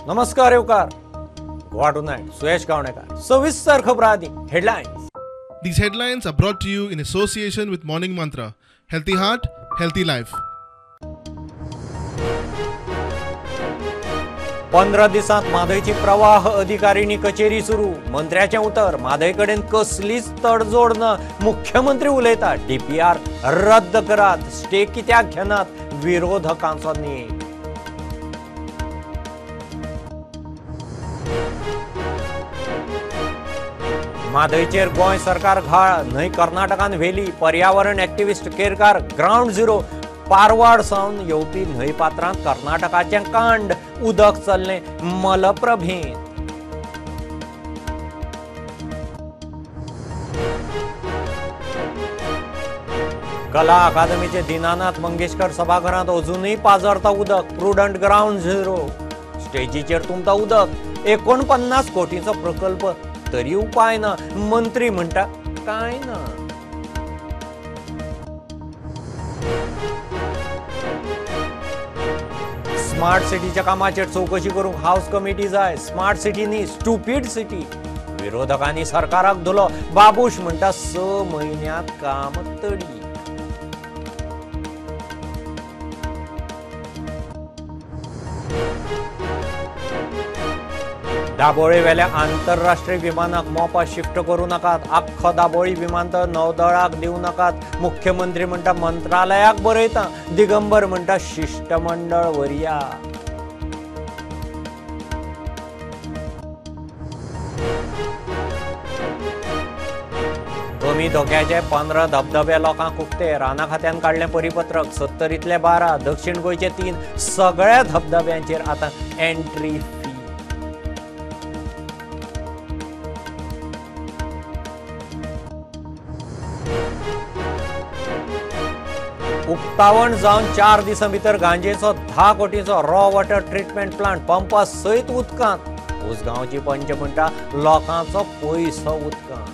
नमस्कार येवकार गोवा टुनायट सुयश गावणेकर सविस्तर खबरां आदी headlines. These headlines are brought to you in association with Morning Mantra. Healthy heart, healthy life. 15 दिसांत म्हादयची प्रवाह अधिकारिणी कचेरी सुरू. मंत्र्याचें उतर, म्हादय कडेन कसलीच तडजोड ना. मुख्यमंत्री उलयता, डीपीआर रद्द करात, स्टे कित्याक घेनात, विरोधकांचो नेट. म्हादयचेर गोंय सरकार घाळ, न्हंय कर्नाटकान व्हेली. पर्यावरण एक्टिविस्ट केरकार ग्रावंड झिरो. पारवाड सावन येवपी न्हंय पात्रांत कर्नाटकाचें कांड, उदक चल्लें मलप्रभेंत. कला अकादमीचे दीनानाथ मंगेशकर सभाघरांत अजूनय पाजरता उदक. प्रुडंट ग्रावंड झिरो, स्टेजीचेर तुमता उदक. 49 कोटींचो प्रकल्प तरी उपाय ना. मंत्री म्हणटा काय ना. स्मार्ट सिटीच्या कामाचेर चवकशी करूंक हावस कमिटी जाय. स्मार्ट सिटी न्ही, स्टुपीड सिटी. विरोधकांनी सरकाराक धुलो. बाबूश म्हणटा 6 म्हयन्यांत काम तडी. दाबोळे वेल्या आंतरराष्ट्रीय विमानाक मोपा शिफ्ट करूं नाकात. आख्खो दाबोळी विमानतळ नौदळाक दिवं नाकात. मुख्यमंत्री म्हणटा मंत्रालयाक बरयता. दिगंबर म्हणटा शिश्टमंडळ व्हरया. कमी धोक्याचे 15 धबधबे लोकांक उक्ते. राना खात्यान काडलें परिपत्रक. 70तले 12, दक्षिण गोंयचे 3, सगळ्या धबधब्यांचेर आतां एंट्री फी. उक्तावण जावन 4 दिसां भितर गांजेचो 10 कोटींचो रॉ वॉटर ट्रिटमेंट प्लांट पंपा सयत उदकांत. उसगांवची पंच म्हणटा लोकांचो पयसो उदकांत.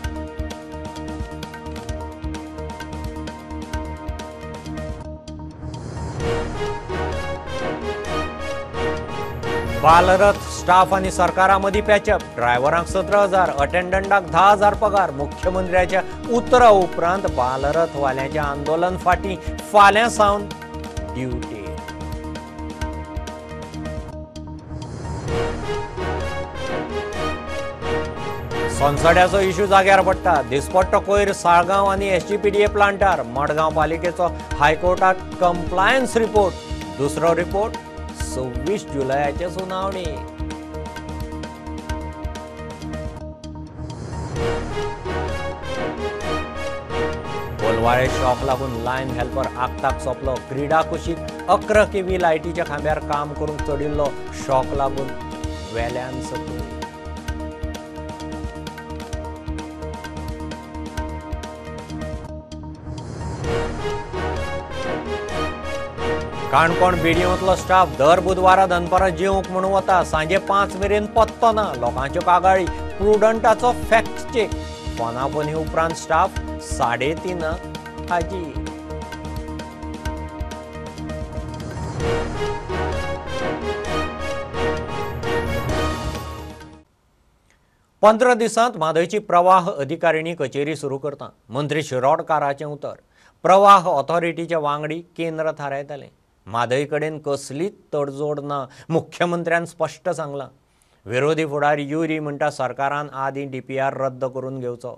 बालरथ स्टाफ आनी सरकारा मदीं पॅचअप. ड्रायव्हरांक 17,000, अटेंडंटाक 10,000 पगार. मुख्यमंत्र्याच्या उतरा उपरांत बालरथ वाल्यांचें आंदोलन फाटीं. फाल्यां सावन ड्युटी. सोनसड्याचो इश्यू जाग्यार पडटा. दिसपट्टो कोयर साळगांव आनी एसजीपीडीए प्लांटार. मडगांव पालिकेचो हायकोर्टात कंप्लायन्स रिपोर्ट. दुसरो रिपोर्ट 26 जुलयाचे सुनावणी. कोलवाळे शॉक लागून लायन हेल्पर आगताक सोंपलो. क्रीडा कुशीक 11 केव्ही लायटीच्या खांब्यार काम करूंक चडिल्लो. शॉक लागून वेल्यान सकयल. काणकोण बीडीओंतलो स्टाफ दर बुधवारा दनपारां जेवंक म्हणून वता. सांजे 5 मेरेन पत्तो ना. लोकांच्यो कागाळी. प्रुडंटाचो फॅक्ट चेक. फोनाफोनी उपरांत स्टाफ 3:30 हाजीर. पंदरा दिसांत म्हादयची प्रवाह अधिकारिणी कचेरी सुरू करता. मंत्री शिरोडकाराचें उतर. प्रवाह ऑथॉरिटीचे वांगडी केंद्र थारायतले. म्हादय कडेन कसलीच तडजोड ना, मुख्यमंत्र्यान स्पश्ट सांगलां. विरोधी फुडारी युरी म्हणटा सरकारान आदीं डीपीआर रद्द करून घेवचो.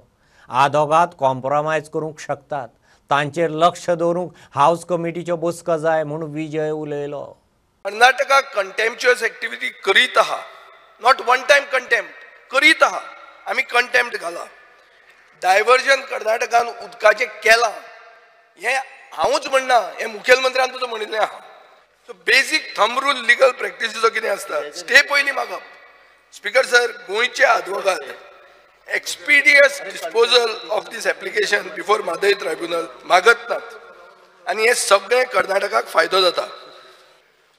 आदोगाद कॉम्प्रोमायज करूंक शकतात, तांचेर लक्ष दवरूंक हावस कमिटीच्यो बसका जाय म्हूण विजय उलयलो. कर्नाटका कंटेम्प्च्युअस एक्टिविटी करीत आहा, not one time contempt करीत आहा. आमी कंटेम्प्ट घाला. डायवर्जन कर्नाटकान उदकाचें केलां हें हांवूच म्हणना, हें मुखेलमंत्र्यान तुजो म्हणिल्लें आहा. So basic thumb rule legal प्रॅक्टिसीचो कितें आसता, स्टे पयलीं मागप. स्पीकर सर, गोंयचे आदवोगाद expeditious disposal of this application before Mhadei tribunal मागत नात आनी हें सगळें कर्नाटकाक फायदो जाता.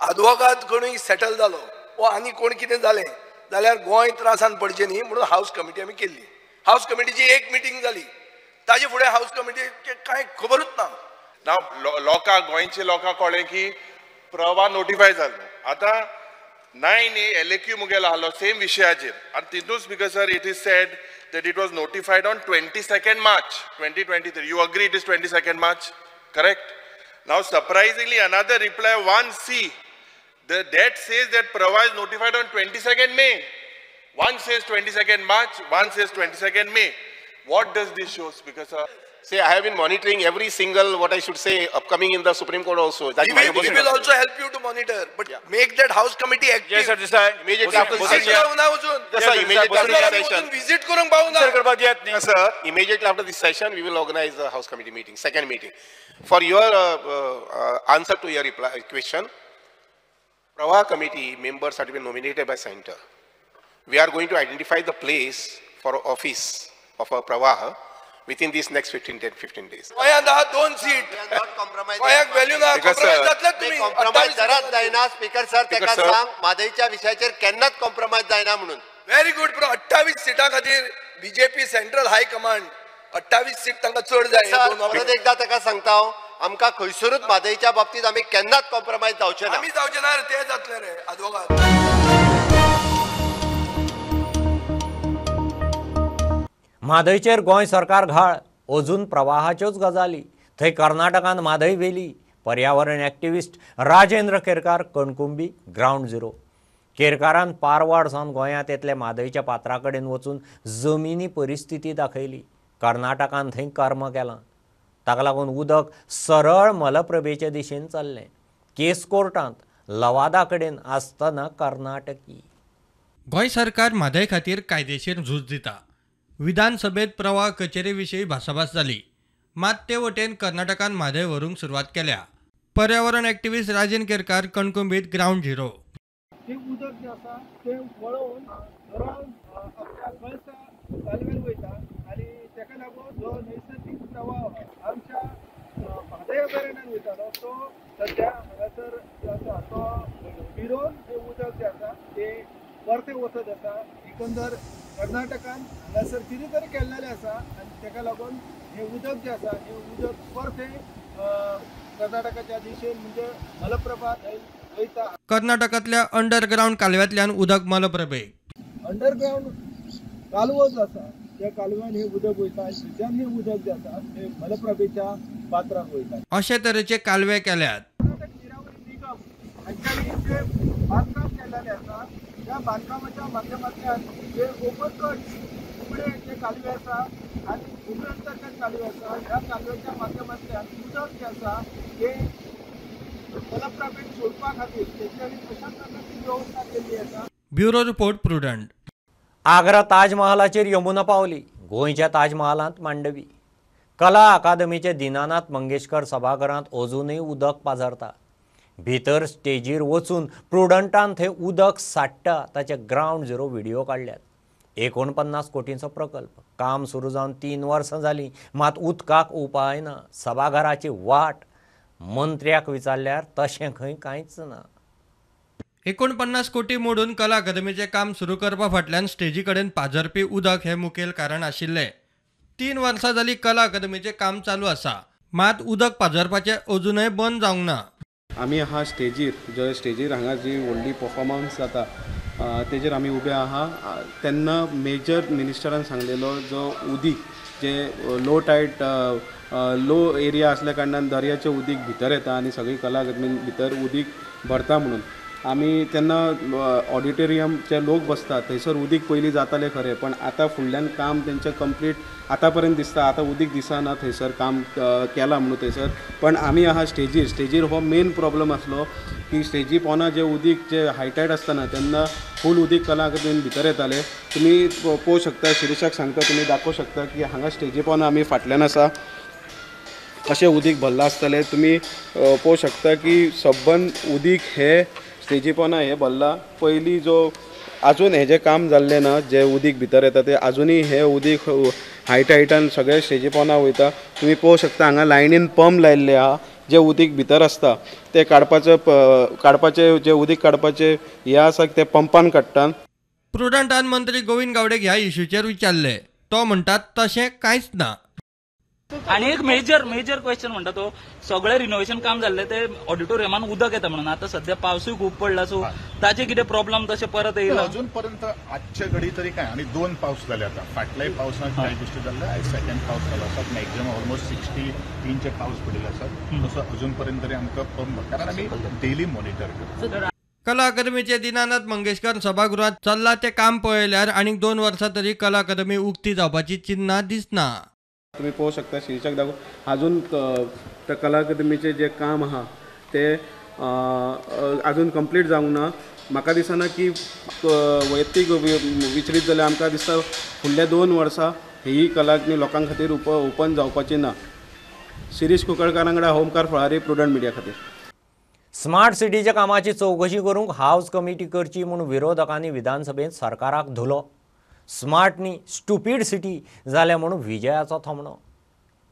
आदवोगाद कोणूय सेटल जालो वो आनी कोण कितें जालें जाल्यार गोंय त्रासान पडचें न्ही म्हणून हावस कमिटी आमी केल्ली. हावस कमिटीची एक मिटींग जाली, ताजे फुडें हावस कमिटीचें कांय खबरूच ना. ना लोकांक, गोंयच्या लोकांक कळ्ळें की प्रवाह नोटिफाय जालो. आतां 9A LAQ मुगेलो आहलो सेम विशयाचेर आनी तितून Speaker sir it is said that it was notified on 22nd March 2023. You agree it is 22nd March, correct? Now surprisingly another reply 1C, the that says that Pravah is notified on 22nd May. One says 22nd March, one says 22nd May. What does this show, Speaker sir? Say, I have been monitoring every single, what I should say, upcoming in the Supreme Court also. We will also help you to monitor, but yeah, make that House Committee active. Yes, sir. This I immediately after the session. Yes, sir. Immediately after this session. Visit karunk pavuna. Sir, immediately after this session, we will organize the House Committee meeting, second meeting. For your answer to your reply question, Pravah Committee members are to be nominated by center. We are going to identify the place for office of a Pravah within these next 15 days. दोन seat compromise जरात जायना speaker sir, तेका सांग म्हादयच्या विशयाचेर केन्नाच compromise जायना म्हणून. Very good. 28 सीटां खातीर बीजेपी सेंट्रल हाय कमांड 28 सीट तांकां चड जाय. परत एकदा ताका सांगता हांव, आमकां खंयसरूच म्हादयच्या बाबतींत आमी केन्नाच कॉम्प्रोमाइज जावचे ना. आमी जावचे ना रे, ते जातले रे आदवोगाद. म्हादयचेर गोंय सरकार घाळ, अजून प्रवाहाच्योच गजाली. थंय कर्नाटकान म्हादय व्हेली. पर्यावरण activist Rajendra Kerkar Kankumbi ground zero. केरकारान पारवाड सावन गोंयांत येतले म्हादयच्या पात्रा कडेन वचून जमिनी परिस्थिती दाखयली. कर्नाटकान थंय कर्म केलां, ताका लागून उदक सरळ मलप्रभेचे दिशेन चल्लें. केस कोर्टांत लवादा कडेन आसतना कर्नाटकी. गोंय सरकार म्हादय खातीर कायदेशीर झूज दिता. विधानसभेत प्रवाह कचेरे विशीं भासाभास जाली, मात ते वटेन कर्नाटकान म्हादय व्हरूंक सुरवात केल्या. पर्यावरण एक्टिविस्ट राजेंद्र केरकार कणकुंबीत ग्रावंड झिरो. ते उदक जे आसा ते वळोवन सरळ आपल्या कळसा कालव्यान वयता आनी ताका लागून जो नैसर्गिक प्रवाह आमच्या म्हादय अभयारण्यान वयतालो तो सद्या हांगासर जो आसा तो फिरोवन ते उदक जे आसा ते परतें वचत आसा. एकंदर कर्नाटकान हांगासर कितें तरी केल्लेलें आसा आनी ताका लागून हें उदक जें आसा हें उदक परतें कर्नाटकाच्या दिशेन म्हणजे मलप्रभा वयता. कर्नाटकांतल्या अंडरग्रावंड कालव्यांतल्यान उदक मलप्रभेक. अंडरग्रावंड कालवो जो आसा त्या कालव्यान हें उदक वयता आनी थंयच्यान हें उदक जें आसा तें मलप्रभेच्या पात्राक वयता. अशे तरेचे कालवे केल्यात. कर्नाटक निरावरी निगम हांच्यांनी जें बांदकाम केल्लेलें आसा त्या बांदकामाच्या माध्यमांतल्यान जे ओपन कट उगडे जे कालवे आसा आनी उगडे अंतर्गत कालवे आसा ह्या कालव्याच्या माध्यमांतल्यान उदक जें आसा तें मलप्रभेक सोडपा खातीर तेंच्यांनी अशा प्रकारची वेवस्था केल्ली आसा. Bureau report, Prudent. Agra ताजमहालाचेर Yamuna पावली. गोंयच्या ताजमहालांत मांडवी. कला अकादमीचे दीनानाथ मंगेशकर सभाघरांत अजूनय उदक पाझरता. भितर स्टेजीर वचून प्रुडंटान थंय उदक साडटा ताचे ग्रावंड झिरो व्हिडिओ काडल्यात. 49 कोटींचो प्रकल्प, काम सुरू जावन 3 वर्सां जालीं, मात उदकाक उपाय ना. सभाघराची वाट मंत्र्याक विचारल्यार तशें खंय कांयच ना. 49 कोटी मोडून कला अकादमीचें काम सुरू करपा फाटल्यान स्टेजी कडेन पाझरपी उदक हें मुखेल कारण आशिल्लें. 3 वर्सां जालीं कला अकादमीचें काम चालू आसा, मात उदक पाझरपाचें अजूनय बंद जावंक ना. आमी आहा स्टेजीर, जे स्टेजीर हांगा जी व्हडली परफॉर्मन्स जाता तेजेर आमी उबे आहा. तेन्ना मेजर मिनिस्टरान सांगलेलो जो उदीक जे लो टायड लो एरिया आसल्या कारणान दर्याचें उदीक भितर येता आनी सगळी कला अकादमीन भितर उदीक भरता म्हणून आमी तेन्ना ऑडिटोरियमचे लोक बसतात थंयसर उदीक पयलीं जातालें खरें, पण आतां फुडल्यान काम तेंचें कंप्लीट आतां पर्यंत दिसता, आतां उदीक दिसना थंयसर काम केलां म्हणून थंयसर. पण आमी आहा स्टेजीर, स्टेजीर हो मेन प्रॉब्लम आसलो की स्टेजी पोना जे उदीक जे हायटायड आसतना तेन्ना फूल उदीक कला अकादमीन भितर येतालें. तुमी पळोवंक शकता, शिरीषाक सांगता, तुमी दाखोवंक शकता की हांगा स्टेजी पोना आमी फाटल्यान आसा कशें उदीक भरलां आसतलें. तुमी पळोवंक शकता की सबंद उदीक हें स्टेजी पोना हें भरलां. पयलीं जो आजून हेजें काम जाल्लें ना, जें उदीक भितर येता तें आजुनूय हें उदीक हायटायटान सगळें स्टेजी पोना वयता. तुमी पळोवंक शकता हांगा लायनीन पंप लायिल्ले आहा, जे उदीक भितर आसता तें काडपाचें काडपाचें जे उदीक काडपाचें हें आसा तें पंपान काडटा. प्रुडंटान मंत्री गोविंद गावडेक ह्या इश्यूचेर विचारलें, तो म्हणटा तशें कांयच ना. आनी एक मेजर मेजर क्वेश्चन म्हणटा तो सगळें रिनोव्हेशन काम जाल्लें ते ऑडिटोरियमान उदक येता म्हणून आतां सध्या पावसूय खूब पडला, सो ताचे कितें प्रॉब्लम तशें परत येयला? अजून पर्यंत आजच्या घडी तरी काय आनी 2 पावस जाले आतां, फाटल्याय पावसांत कांय गोश्टी जाल्ले, आयज सेकंड पावस जालो आसा, मॅक्झिमम ऑलमोस्ट 60 इंच पावस पडिल्लो आसा, तसो अजून पर्यंत तरी आमकां कारण आमी डेली मॉनिटर करता. कला अकादमीचे दीनानाथ मंगेशकर सभागृहात चल्ला ते काम पळयल्यार आनीक 2 वर्सां तरी कला अकादमी उक्ती जावपाची चिन्हां दिसना. तुम्ही पळोवंक शकता शीर्षक दाखोवन अजून त्या कला अकादमीचें जें काम आहा तें अजून कंप्लीट जावंक ना. म्हाका दिसना की वैयक्तीक विचरीत जाल्यार आमकां दिसता फुडल्या 2 वर्सां ही कला अकादमी लोकां खातीर ओपन जावपाची ना. शिरीष कुंकळकार वांगडा होमकार फळारी, प्रुडंट मिडिया खातीर. स्मार्ट सिटीच्या कामाची चवकशी करूंक हावस कमिटी करची म्हूण विरोधकांनी विधानसभेंत सरकाराक धुलो. स्मार्ट न्ही स्टुपीड सिटी जाल्या म्हूण विजयाचो थोमणो.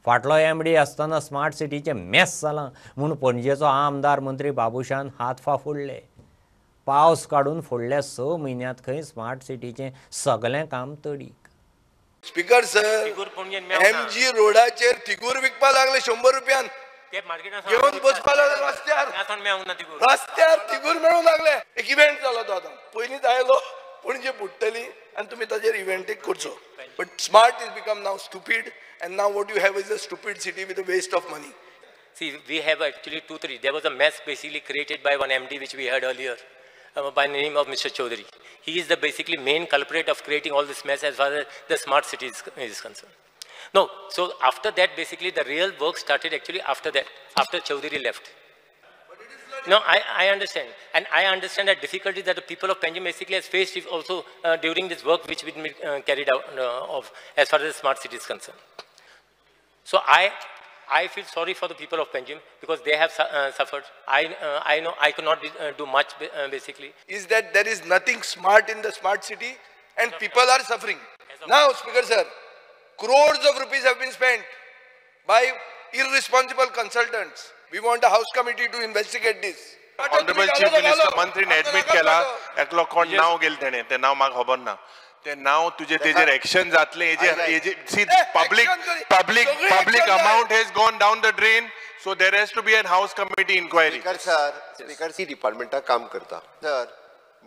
फाटलो एमडी आसतना स्मार्ट सिटीचें मेस जालां म्हूण पणजेचो आमदार मंत्री बाबूशान हात फाफुडले. पावस काडून फुडल्या 6 म्हयन्यांत खंय स्मार्ट सिटीचें सगळें काम तडीक. स्पीकर सर, एमजी रोडाचेर तिगूर विकपाक लागले 100 रुपयान, घेवन बसपाक लागले रस्त्यार, रस्त्यार तिगूर मेळूंक लागले. एक इव्हेंट जालो तो, आतां पयलींच आयलो पणजे बुडटली आनी तुमी ताजेर इव्हेंट एक करचो. But smart is become now stupid and now what you have is a stupid city with a waste of money. See, we have actually 2-3. There was a mess basically created by one MD which we heard earlier, by the name of Mr. Chaudhary. He is the basically main culprit of creating all this mess as far as the smart city is concerned. No, so after that basically the real work started actually after that, after Chaudhary left. No, I understand. And I understand the difficulty that the people of Panjim basically has faced also during this work which we carried out of as far as the smart city is concerned. So I feel sorry for the people of Panjim because they have suffered. I know I could not do much basically. Is that there is nothing smart in the smart city and people are suffering. Now, Speaker sir, crores of rupees have been spent by irresponsible consultants. We want a house committee to investigate this. Honorable Chief Minister, मंत्रीने admit केला एकलो कोण नाव गेल तेणे, ते नाव म्हाका खबर ना, ते नाव तुझे तेजेर एक्शन जातले. हेजे see public public public amount has gone down the drain, so there has to be an house committee inquiry. Speaker sir, speaker C डिपार्टमेंटाक काम करता सर,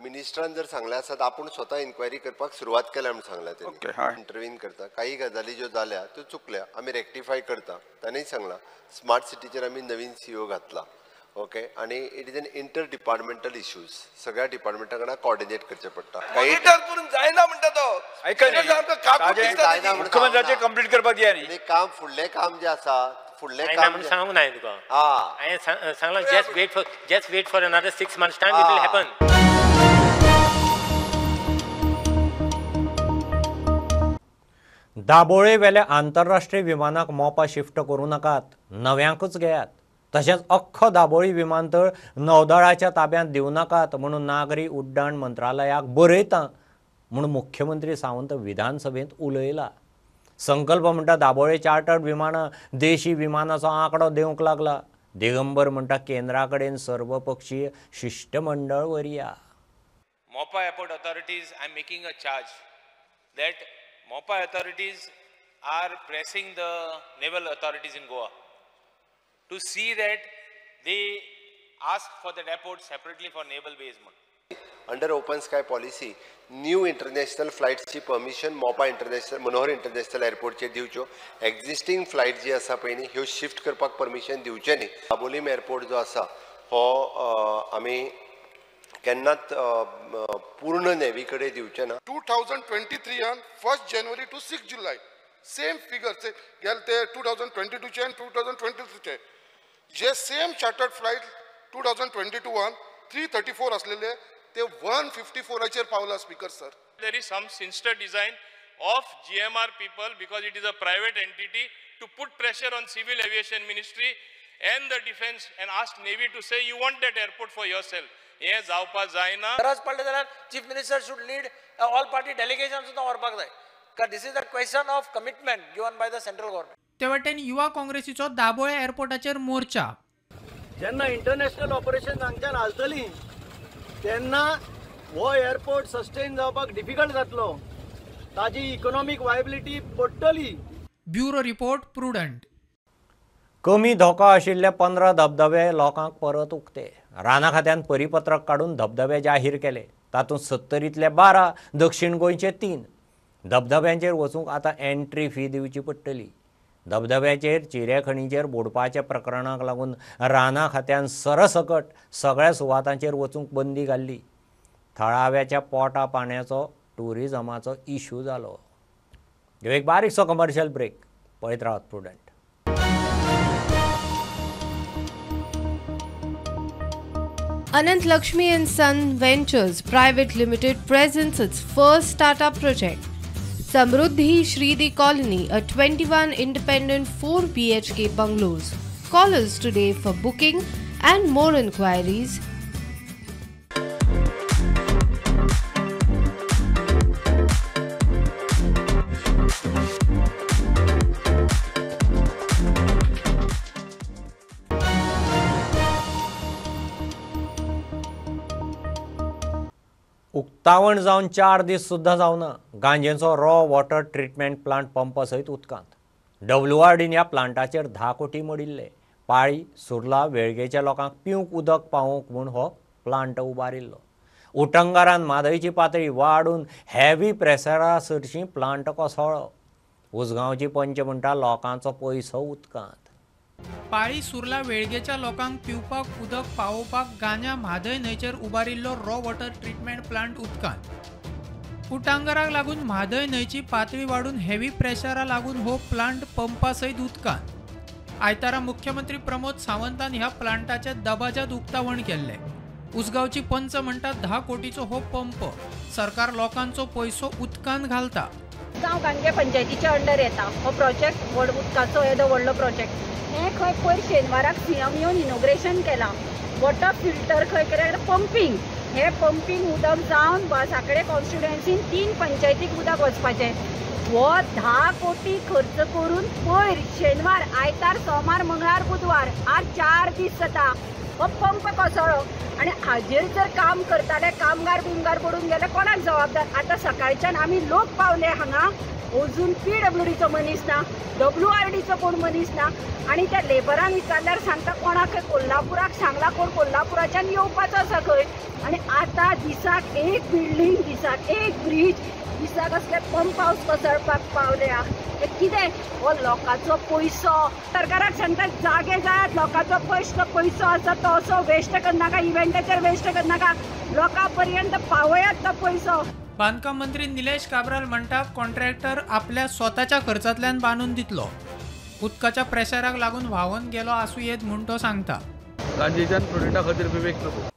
मिनिस्टरान जर सांगलें आसत आपूण स्वता इन्क्वायरी करपाक सुरवात केल्या म्हूण सांगलां तेणी, इंटरवीन करता. काही गजाली ज्यो जाल्या त्यो चुकल्या, आमी रेक्टिफाय करता. ताणें सांगलां स्मार्ट सिटीचेर आमी नवीन सीओ घातला, ओके, आनी it is an inter departmental issues, सगळ्या डिपार्टमेंटा कडेन कॉर्डिनेट करचें पडटा. मॉनिटर करून जायना म्हणटा तो, मुख्यमंत्र्याचेर कंप्लीट करपाक दिया न्ही काम. फुडलें काम जें आसा, फुडलें काम सांगूंक ना तुका, हांवें सांगलां just wait for another 6 months time, it will happen. Dabolim वेल्या आंतरराष्ट्रीय विमानाक मोपा शिफ्ट करूं नाकात, नव्यांकूच घेयात. तशेंच अख्खो दाबोळी विमानतळ नौदळाच्या ताब्यांत दिवं नाकात म्हणून नागरी उड्डाण मंत्रालयाक बरयता म्हूण मुख्यमंत्री सावंत विधानसभेंत उलयला. संकल्प म्हणटा दाबोळे चार्टर्ड विमानां देशी विमानाचो आंकडो देवंक लागला. दिगंबर म्हणटा केंद्रा कडेन सर्वपक्षीय शिश्टमंडळ व्हरया. Mopa airport authorities, I am making a charge that Mopa authorities are pressing the naval authorities in Goa to see that they ask for that airport separately for naval base. Under open sky policy, new international flights ची permission Mopa international, Manohar international एअरपोर्टचेर दिवच्यो, existing flight जी आसा पळय न्ही ह्यो shift करपाक permission दिवचें न्ही. Dabolim airport जो आसा हो आमी केन्नाच पूर्ण नेवी कडेन दिवचें ना. 2023 1 January to 6 July same figure गेले ते 2022 आनी 2023 जे सेम चार्टर्ड फ्लायट 2022 334 आसलेले ते 154 पावला. Speaker sir, there is some sinister design of GMR people because it is a private entity to put pressure on civil aviation ministry and the defence and ask navy to say you want that airport for yourself. हे जावपा जायना. गरज पडले जाल्यार chief minister should lead all party delegation सुद्दां व्हरपाक जाय, कारण this is a question of commitment given by the central government. ते वटेन युवा काँग्रेसीचो दाबोळे एअरपोर्टाचेर मोर्चा. जेन्ना इंटरनॅशनल ऑपरेशन हांगच्यान हालतली तेन्ना हो एअरपोर्ट सस्टेन जावपाक डिफिकल्ट जातलो, ताजी इकॉनॉमीक वायबिलिटी पडटली. Bureau report, Prudent. कमी धोको आशिल्ले 15 धबधबे लोकांक परत उक्ते. राना खात्यान परिपत्रक काडून धबधबे जाहीर केले. तातूंत 70तले 12, दक्षिण गोंयचे 3. धबधब्यांचेर वचूंक आतां एंट्री फी दिवची पडटली. धबधब्याचेर चिरेखणीचेर बुडपाच्या प्रकरणाक लागून राना खात्यान सरसकट सगळ्या सुवातांचेर वचूंक बंदी घाल्ली. थळाव्याच्या पोटा पाण्याचो टुरिजमाचो इशू जालो. एक बारीकसो कमर्शियल ब्रेक. पळयत रावात Prudent. Anant Lakshmi and Son Ventures Private Limited presents its first startup project, Samruddhi Shridi Colony, a 21 independent 4 BHK bungalows. Call us today for booking and more inquiries. उक्तावण जावन 4 दीस सुद्दां जावना गांजेचो raw water treatment plant pump सयत उदकांत. WRDन ह्या प्लांटाचेर 10 कोटी मोडिल्ले. पाळी, सुर्ला, वेळगेच्या लोकांक पिवंक उदक पावोवंक म्हूण हो प्लांट उबारिल्लो. उटंगारान म्हादयची पातळी वाडून हेवी प्रेशरा सरशीं प्लांट कोसळ्ळो. उसगांवची पंच म्हणटा लोकांचो पयसो उदकांत. पाळी, सुर्ला, वेळगेच्या लोकांक पिवपाक उदक पावोवपाक गांजा म्हादय न्हंयचेर उबारिल्लो रॉ वॉटर ट्रिटमेंट प्लांट उदकांत. उटांगराक लागून म्हादय न्हंयची पातळी वाडून हेवी प्रेशरा लागून हो प्लांट पंपा सयत उदकांत. आयतारा मुख्यमंत्री प्रमोद सावंतान ह्या प्लांटाचे दबाज्यात उक्तावण केल्लें. उसगांवची पंच म्हणटा 10 कोटीचो हो पंप सरकार लोकांचो पयसो उदकांत घालता. गांव गांजे पंचायतीच्या अंडर येता हो प्रोजेक्ट. व्हड उदकाचो येदो व्हडलो प्रोजेक्ट. हें खंय पयर शेनवाराक सीएम येवन इनॉग्रेशन केलां. वॉटर फिल्टर खंय केल्यार पंपींग, हें पंपींग उदक जावन सांकळे कॉन्स्टिट्युएन्सीन 3 पंचायतीक उदक वचपाचें. हो 10 कोटी खर्च करून पयर शेनवार, आयतार, सोमार, मंगळार, बुधवार, आज 4 दीस जाता हो पंप कोसळ्ळो. आनी हाजेर जर काम करताले कामगार बिमगार पडून गेले कोणाक जबाबदार? आतां सकाळच्यान आमी लोक पावले हांगा, अजून PWDचो मनीस ना, WRDचो कोण मनीस ना. आनी त्या लेबरांक विचारल्यार सांगता कोणाक कोल्हापुराक सांगला, कोण कोल्हापुराच्यान येवपाचो आसा खंय. आनी आतां दिसाक एक बिल्डींग, दिसाक एक ब्रीज, दिसाक असले पंप हावस कोसळपाक पावल्या. हे कितें हो लोकांचो पयसो? सरकाराक सांगता जागे जायात, लोकांचो पयसो आसा तो असो वेस्ट करनाका, इव्हेंटाचेर वेस्ट करनाका, लोकां पर्यंत पावयात तो पयसो. बांदकाम मंत्री निलेश काब्राल म्हणटा कॉन्ट्रॅक्टर आपल्या स्वताच्या खर्चांतल्यान बांदून दितलो. उदकाच्या प्रेशराक लागून व्हांवन गेलो आसूं येत म्हूण तो सांगता. गांजेच्यान प्रुडंटा खातीर विवेक प्रभू.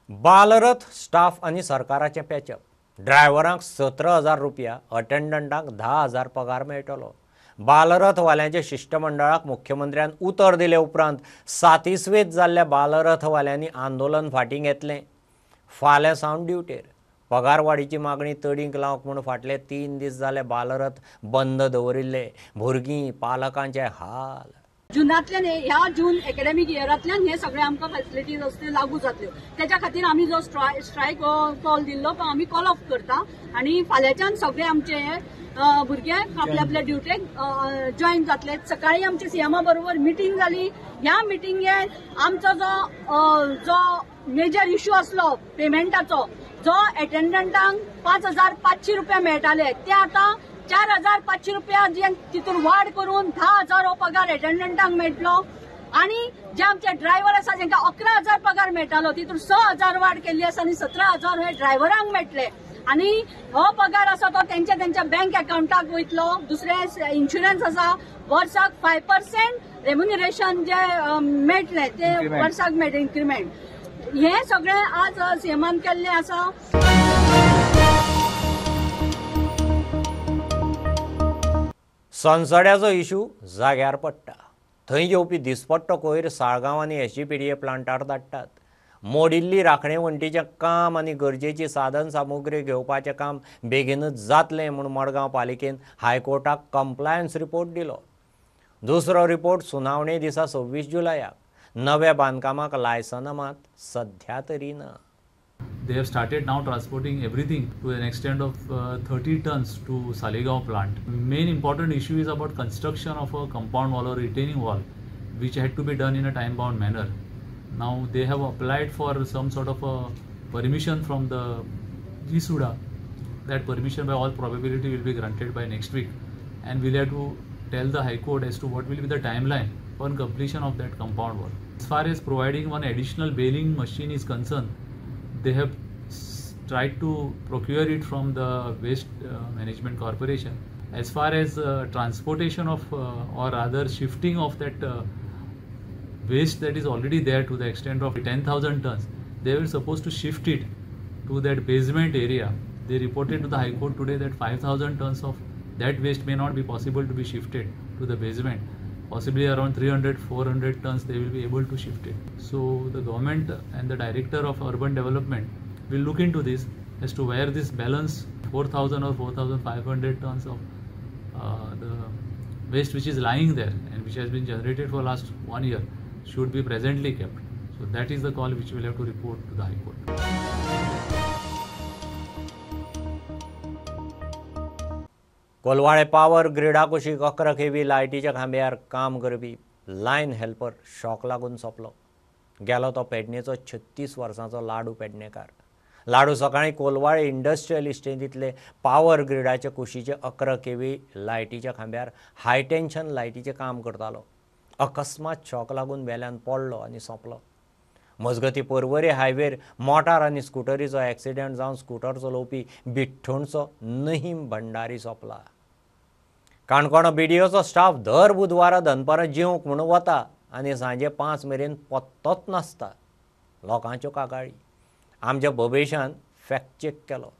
बालरथ स्टाफ आनी सरकाराचें पॅचअप. ड्रायव्हरांक 17,000 रुपया, अटेंडंटांक 10,000 पगार मेळटलो. बालरथवाल्यांच्या शिश्टमंडळाक मुख्यमंत्र्यान उतर दिले उपरांत सातिस्वेत जाल्ल्या बालरथवाल्यांनी आंदोलन फाटीं घेतलें. फाल्यां सावन ड्युटेर. पगारवाडीची मागणी तडीक लावंक म्हूण फाटले 3 दीस जाले बालरथ बंद दवरिल्ले. भुरगीं, पालकांचे हाल. जुनांतल्यान ह्या जून एकेडमीक इयरांतल्यान हे सगळे आमकां फॅसिलिटीज असल्यो लागू जातल्यो. तेच्या खातीर आमी जो स्ट्रायक कॉल दिल्लो तो आमी कॉल ऑफ करता आनी फाल्यांच्यान सगळे आमचे हे भुरगे आपल्या आपल्या ड्युटेक जॉयन जातले. सकाळी आमची सीएमा बरोबर मिटींग जाली. ह्या मिटिंगेन आमचो जो मेजर इश्यू आसलो पेमेंटाचो, जो एटेंडंटांक 5,500 रुपया मेळटाले ते आतां 4,500 रुपया जे तितून वाड करून 10,000 हो पगार एटेंडंटांक मेळटलो. आनी जे आमचे ड्रायव्हर आसा जेंकां 11,000 पगार मेळटालो तितून 6,000 वाड केल्ली आसा आनी 17,000 हे ड्रायव्हरांक मेळटले. आनी हो पगार आसा तो तेंच्या तेंच्या बँक अकावंटाक वयतलो. दुसरें इन्शुरन्स आसा, वर्साक 5% रेम्युनरेशन जे मेळटलें ते वर्साक मेळटलें इन्क्रिमेंट. हे सगळें आज सीएमान केल्लें आसा. सनसड्याचो इशू जाग्यार पडटा. थंय येवपी दिसपट्टो कोयर साळगांव आनी SGPDA प्लांटार धाडटात. मोडिल्ली राखणे वण्टीचें काम आनी गरजेची साधन सामुग्री घेवपाचें काम बेगीनच जातलें म्हूण मडगांव पालिकेन हायकोर्टाक कंप्लायन्स रिपोर्ट दिलो. दुसरो रिपोर्ट सुनावणे दिसा 26 जुलयाक. नव्या बांदकामाक लायसनां मात सध्या तरी ना. They have started now transporting everything to an extent of 30 tons to Saligao plant. Main important issue is about construction of a compound wall or retaining wall, which had to be done in a time-bound manner. Now they have applied for some sort of a permission from the GSUDA. That permission by all probability will be granted by next week, and we'll have to tell the High Court as to what will be the timeline for completion of that compound wall. As far as providing one additional baling machine is concerned, they have tried to procure it from the Waste Management Corporation. As far as transportation of or rather shifting of that waste that is already there to the extent of 10,000 tons, they were supposed to shift it to that basement area. They reported to the High Court today that 5,000 tons of that waste may not be possible to be shifted to the basement. Possibly around 300-400 tons they will be able to shift it. So the government and the director of urban development will look into this as to where this balance 4,000 or 4,500 tons of the waste which is lying there and which has been generated for last 1 year should be presently kept. So that is the call which we will have to report to the High Court. Colvale power ग्रिडा कुशीक 11 केवी लायटीच्या खांब्यार काम करपी line helper shock लागून सोंपलो. गेलो तो पेडणेचो 36 वर्सांचो लाडू पेडणेकार. लाडू सकाळीं Colvale industrial इस्टेटींतले power ग्रिडाचे कुशीचे 11 केवी लायटीच्या खांब्यार हाय tension लायटीचें काम करतालो. अकस्मात शॉक लागून वेल्यान पडलो आनी सोंपलो. मजगती पर्वरी हायवेर मोटार आनी स्कुटरीचो एक्सिडंट जावन स्कुटर चलोवपी बिठ्ठोणचो नहीम भंडारी सोंपला. काणकोण बीडीओचो स्टाफ दर बुधवारा दनपारां जेवंक म्हणून वता आनी सांजे 5 मेरेन पत्तोच नासता. लोकांच्यो कागाळी. आमच्या भोबेशान फॅक्ट चॅक केलो.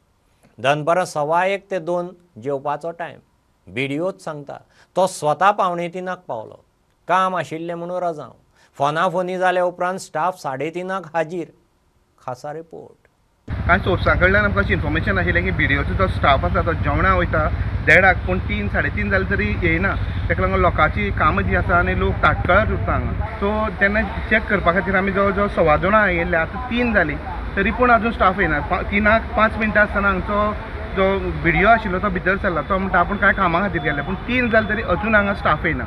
दनपारां 1:15 ते 2 जेवपाचो टायम बीडीओच सांगता. तो स्वता 2:45 पावलो. काम आशिल्लें म्हणून रजांव. फोनाफोनी जाल्या उपरांत स्टाफ 3:30 हाजीर. खासा रिपोर्ट. कांय सोर्सां कडल्यान आमकां अशी इन्फॉर्मेशन आशिल्लें की बीडीओचो जो स्टाफ आसा तो जेवणा वयता 1:30 पूण 3, 3:30 जाले तरी येयना. ताका लागून लोकांची कामां जीं आसा आनी लोक ताटकळत उरता हांगा. सो तेन्ना चॅक करपा खातीर आमी जवळ जवळ 2:15 येयल्ले, आतां 3 जालीं तरी पूण अजून स्टाफ येयना. 3:05 आसतना हांगचो जो बीडीओ आशिल्लो तो भितर सरला. तो म्हणटा आपूण कांय कामां खातीर गेल्ले, पूण 3 जाले तरी अजून हांगा स्टाफ येयना.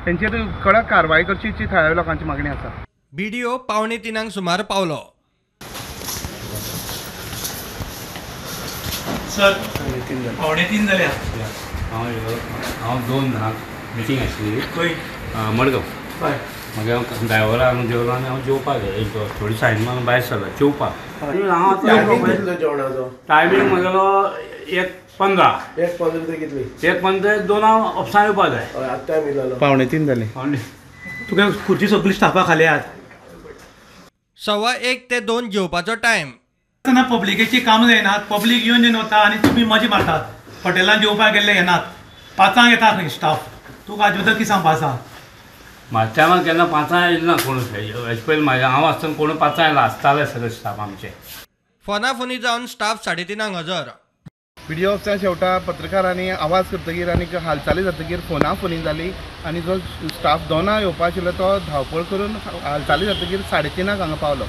तेंचेर कडक कारवाय करची जी थळाव्या लोकांची मागणी आसा. बीडीओ 2:45 सुमार पावलो. सर 2:45 जाले. हांव 2 जाणांक मिटींग आशिल्ली मडगांव. मागीर हांव ड्रायव्हरा हांगा जेवलो आनी हांव जेवपाक गेलो. थोडी सायन मारून भायर सरलो जेवपाक. हांव टायमींग म्हगेलो 1:15. 1:15 ते कितली? 1:15 2 ऑफिसान येवपाक जाय. आतां टायम जालो 2:45 जाले. तुका खुर्ची सगळी स्टाफा खाली आहात. 1:15 ते 2 जेवपाचो टायम. ना पब्लिकेची कामां जायनात, पब्लीक येवन येवन वता आनी तुमी मजा मारतात. हॉटेलान जेवपाक गेल्ले येनात, 5 येता खंय स्टाफ. तुका हाजे बद्दल कितें सांगपा आसा? म्हाज्या टायमार केन्ना 5 येयलें ना कोण. हेजे पयलीं म्हाज्या हांव आसतना कोण 5 येयला आसताले सगळे स्टाफ आमचे. फोनाफोनी जावन स्टाफ 3:30 हजर. बीडीओ ऑफिसान शेवटा पत्रकारांनी आवाज करतकीर आनी हालचाली जातकीर फोनाफोनी जाली आनी जो स्टाफ 2 येवपा आशिल्लो तो धांवपळ करून हालचाली जातकीर 3:30 हांगा पावलो.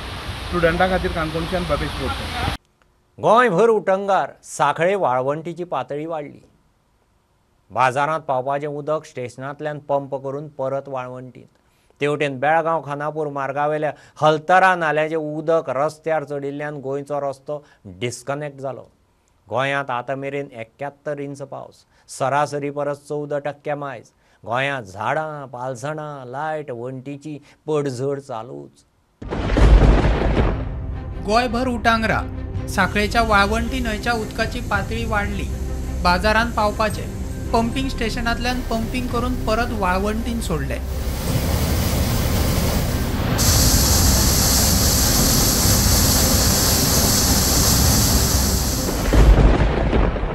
स्टुडंटा खातीर काणकोणच्यान भवेश बोरकर. गोंयभर उटंगार सांखळे वाळवंटीची पातळी वाडली. बाजारांत पावपाचें उदक स्टेशनांतल्यान पंप करून परत वाळवंटींत. तेवटेन बेळगांव खानापूर मार्गावेल्या हलतरा नाल्याचें उदक रस्त्यार चडिल्ल्यान गोंयचो रस्तो डिस्कनेक्ट जालो. गोंयांत आतां मेरेन 71 इंच पावस, सरासरी परस 14% मायज. गोंयांत झाडां, पालसणां, लायट, वण्टीची पडझड चालूच. गोंयभर उटांगरा सांखळेच्या वाळवंटी न्हंयच्या उदकाची पातळी वाडली. बाजारांत पावपाचें पंपींग स्टेशनांतल्यान पंपींग करून परत वाळवंटीन सोडलें.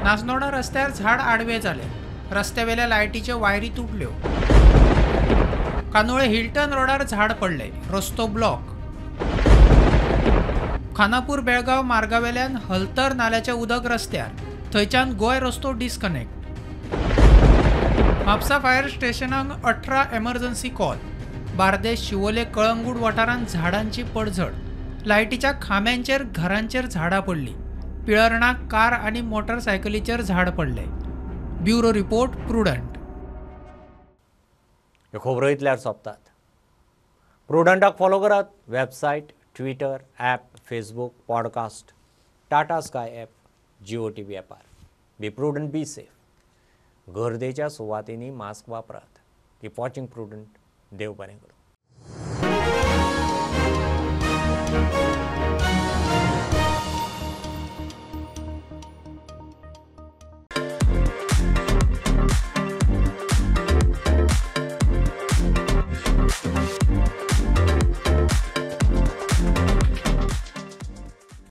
नासनोडा रस्त्यार झाड आडवे जाले. रस्त्यावेल्या लायटीच्यो वायरी तुटल्यो. कांदोळे हिल्टन रोडार झाड पडले, रस्तो ब्लॉक. खानापूर बेळगांव मार्गावेल्यान हलतर नाल्याचें उदक रस्त्यार, थंयच्यान गोंय रस्तो डिस्कनेक्ट. म्हापसा फायर स्टेशनाक 18 एमर्जन्सी कॉल. बार्देश, शिवोले, कळंगूट वाठारांत झाडांची पडझड. लायटीच्या खांब्यांचेर घरांचेर झाडां पडलीं. पिळर्णाक कार आनी मोटरसायकलीचेर झाड पडलें. Bureau report, Prudent. ह्यो खबरो इतल्यार सोंपतात. प्रुडंटाक फॉलो करात website, Twitter, app, Facebook, podcast, Tata Sky app, Jio TV ॲपार. Be prudent, be safe. गर्देच्या सुवातींनी मास्क वापरात. Keep watching Prudent. देव बरें करूं.